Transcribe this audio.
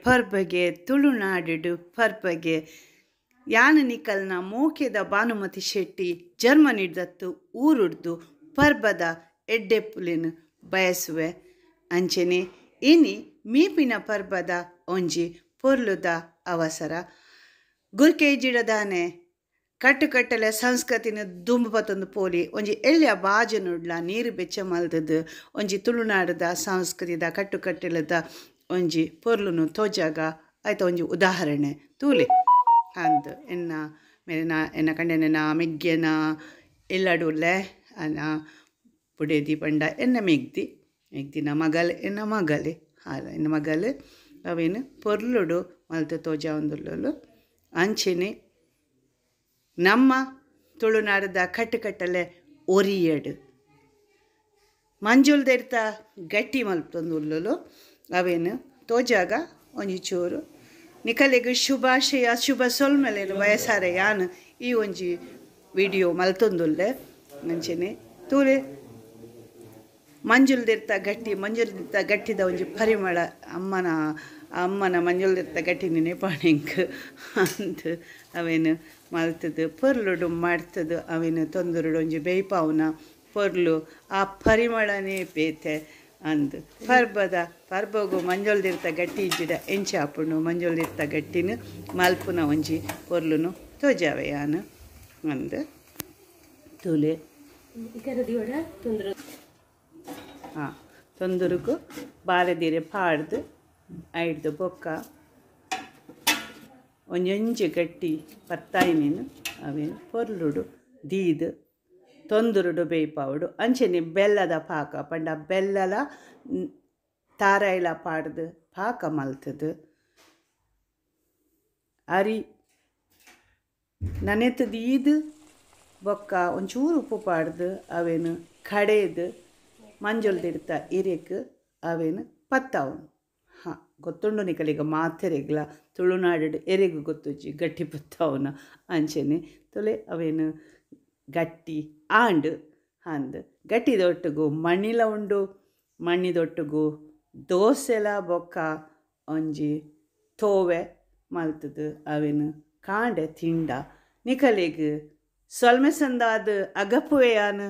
ಪರ್ಬಗೆ ತುಳುನಾಡು ಪರ್ಬಗೆ ಯಾನ್ ನಿಕಲ್ನ ಮೋಕೆದ ಭಾನುಮತಿ ಶೆಟ್ಟಿ ಜರ್ಮನಿಡ್ದತ್ತು ಊರುಡ್ದು ಪರ್ಬದ ಎಡ್ಡೆಪ್ಪುಲೆನ್ ಬಯಸುವೆ. ಅಂಚನೆ ಇನಿ ಮೀಪಿನ ಪರ್ಬದ ಒಂಜಿ ಪೊರ್ಲುದ ಅವಸರ ಗುರ್ಕೆಜಿಡದಾನೆ ಕಟ್ಟುಕಟ್ಟಲೆ ಸಂಸ್ಕೃತಿನ ದುಂಬು ಪತ್ತೊಂದು ಪೋಲಿ ಒಂಜಿ ಎಳ್ಯ ಬಾಜನುಡ್ಲ ನೀರು ಬೆಚ್ಚ ಮಲ್ದದು ಒಂಜಿ ತುಳುನಾಡದ ಸಂಸ್ಕೃತಿದ ಕಟ್ಟುಕಟ್ಟಲದ ಒಂಜಿ ಪೊರ್ಲುನು ತೋಜಾಗ ಆಯ್ತು ಒಂಜಿ ಉದಾಹರಣೆ ತೂಲೆ ಅಂದ್ ಎನ್ನ ಮೇರೆನ ಎನ್ನ ಕಂಡನೆನ ಮೆಗ್ಗೆನ ಎಲ್ಲಡುಲ್ಲೆ ಅನ ಪುಡೇದಿ ಪಂಡ ಎನ್ನ ಮೆಗ್ದಿ ಮೆಗ್ದಿನ ಮಗಲ್ ಎನ್ನ ಮಗಲೆ ಹಾಲ ಎನ್ನ ಮಗಲ್ ಅವೇನು ಪೊರ್ಲುಡು ಮಲ್ತು ತೋಜ ಒಂದುಲ್ಲಲು. ಅಂಚೆನೆ ನಮ್ಮ ತುಳುನಾಡದ ಕಟ್ಟುಕಟ್ಟಲೆ ಒರಿಯಡು ಮಂಜುಲ್ದೆರ್ತ ಗಟ್ಟಿ ಮಲ್ತೊಂದುಲ್ಲಲು ಅವೇನು ತೋಜಾಗ ಒಂಜಿ ಚೂರು ನಿಕಲೆಗ್ ಶುಭಾಶಯ ಶುಭ ಸೊಲ್ಮೆಲೇನು ವಯಸ್ಸಾರೆ ಯಾನ್ ಈ ಒಂಜಿ ವಿಡಿಯೋ ಮಲ್ತೊಂದುಲ್ಲೆ. ಅಂಚೆನೆ ತೂಲೆ ಮಂಜುಲ್ದಿರ್ತ ಗಟ್ಟಿ ಮಂಜುಲ್ದಿರ್ತ ಗಟ್ಟಿದ ಒಂಜಿ ಪರಿಮಳ ಅಮ್ಮನ ಅಮ್ಮನ ಮಂಜುಲ್ದಿರ್ತ ಗಟ್ಟಿ ನೆನೆಪಾಣಿಂಕ್ ಅಂದ್ ಅವೇನು ಮಲ್ತದು ಪೊರ್ಲುಡು ಮಾಡ್ತದು ಅವೇನು ತೊಂದರುಡು ಒಂಜಿ ಬೇಯ್ಪಾವುನ ಪೊರ್ಲು ಆ ಪರಿಮಳನೇ ಬೇತೆ ಅಂದ್. ಪರ್ಬದ ಪರ್ಬಗು ಮಂಜುಲ್ದಿರ್ತ ಗಟ್ಟಿ ಇಜ್ಜಿಡ ಎಂಚ ಆಪುಂಡು ಮಂಜುಲ್ದಿರ್ತ ಗಟ್ಟಿನ ಮಲ್ಪುನ ಒಂಜಿ ಪೊರ್ಲುನು ತೋಜಾವೆ ಯಾನ್ ಅಂದ್. ತೂಲೆ ಹಾಂ ತೊಂದರುಗು ಬಾಲೆದೀರೆ ಪಾಡ್ದು ಐಡ್ದು ಬೊಕ್ಕ ಒಂಜೊಂಜಿ ಗಟ್ಟಿ ಪತ್ತಾಯಿನೇನು ಅವೇನು ಪೊರ್ಲುಡು ದೀದು ತೊಂದರುಡು ಬೇಯ್ಪಾವುಡು. ಅಂಚೆನೆ ಬೆಲ್ಲದ ಪಾಕ ಪಂಡ ಬೆಲ್ಲಲ ತಾರಾಯಿಲ ಪಾಡ್ದು ಪಾಕ ಮಲ್ತದು ಅರಿ ನನೆತದು ಈದು ಬೊಕ್ಕ ಒಂಚೂರು ಉಪ್ಪು ಪಾಡ್ದು ಅವೇನು ಕಡೆದು ಮಂಜುಲ್ದಿರ್ತ ಇರೆಕ್ ಅವೇನು ಪತ್ತಾವನು. ಹಾಂ ಗೊತ್ತುಂಡು ನಿಕಲಿಗ ಮಾತೆರೆಗ್ಲ ತುಳುನಾಡು ಎರೆಗು ಗೊತ್ತುಜ್ಜಿ ಗಟ್ಟಿ ಪತ್ತಾವನ. ಅಂಚೆನೆ ತುಲೆ ಅವೇನು ಗಟ್ಟಿ ಆಂಡ್ ಅಂದ್ ಗಟ್ಟಿದೊಟ್ಟುಗು ಮಣ್ಣಿಲ ಉಂಡು ಮಣ್ಣಿದೊಟ್ಟುಗು ದೋಸೆಲ ಬೊಕ್ಕ ಒಂಜಿ ತೋವೆ ಮಲ್ತದು ಅವೇನು ಕಾಂಡೆ ತಿಂಡ ನಿಕಲೆಗ್ ಸೊಲ್ಮೆ ಸಂದಾದ ಅಗಪುವೆ ಯಾನ್.